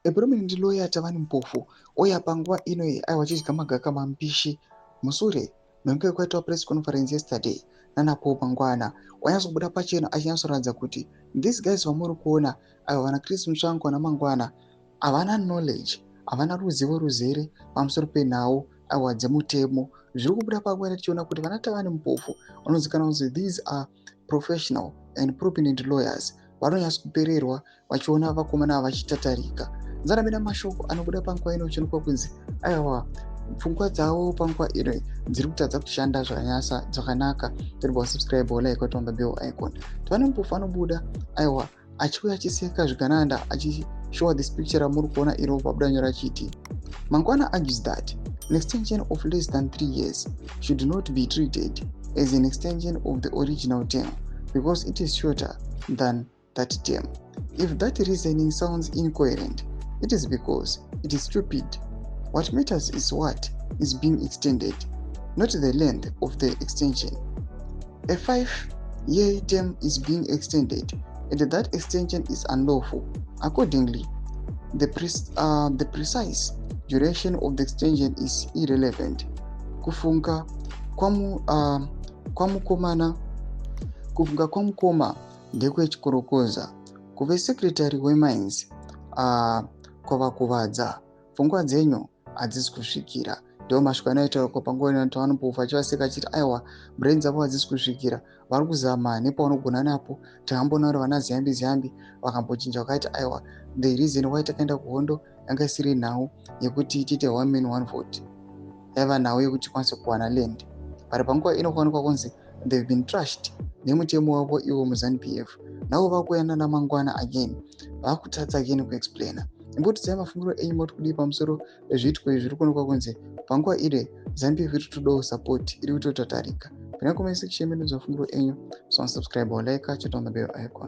A prominent lawyer, Thabani Mpofu, oya panguva ino iyi aiwa achidya magaka mambishi musure mekunge kwaitwa press conference yesterday nanaPaul Mangwana. Wanyatsobuda pachena achinyatsoratidza kuti these guys vamuri kuona aiwa vana Chris Mutsvangwa naMangwana havana knowledge, havana ruzivo ruzere pamusoro penhau aiwa dzemutemo. Zviri kubuda panguva tichiona kuti vana Thabani Mpofu vanozikanwa kunzi these are professional and prominent lawyers, vanonyatso kupererwa vachiona vakomana vachitatarika. Nzanamina mashoko anobuda panguva ino uchionekwa kunzi aiwa pfungwa dzavo panguva ino dziri kutadza kushanda zvakanyasa zvakanaka. Toribva wasubscribe, like, watomba bell icon. Thabani Mpofu anobuda aiwa achiuya achiseka zvigananda, achishowa this picture ramuri kuona iro pabuda nyora achiti, "Mangwana argues that an extension of less than 3 years should not be treated as an extension of the original term because it is shorter than that term. If that reasoning sounds incoherent, it is because it is stupid. What matters is what is being extended, not the length of the extension. A 5-year term is being extended, and that extension is unlawful. Accordingly, the precise duration of the extension is irrelevant." Kufunga kwamukomana, kufunga kwamukoma ndekwechikorokoza. Kuve secretary wemines kwavakuvadza pfungwa dzenyu hadzisi kusvikira. Ndo mashoko anoitaurwa panguva ino. Thabani Mpofu achivaseka achiti aiwa brain dzavo hadzisi kusvikira, vari kuzama nepavanogona napo. Takamboona vari vana Ziyambi Ziyambi vakambochinja vakaiti aiwa the reason why takaenda kuhondo yanga isiri nhau yekuti tiite one man one vote, yaiva nhau yekuti tikwanise kuwana land. But panguva ino kuwanikwa kunzi they've been trashed nemutemo wavo ivo muZANU PF. Navo vakuuya naMangwana again, vakutadza again kuexplaina. Imbotidzai mafungiro enyu, moti kudii pamusoro pezviitiko izvi zviri kuonekwa kunzi panguva ire ZANU PF iri kutodawo support, iri kutotatarika? Pinai comment section medu mafungiro enyu. So subscribe or like, turn on the bell icon.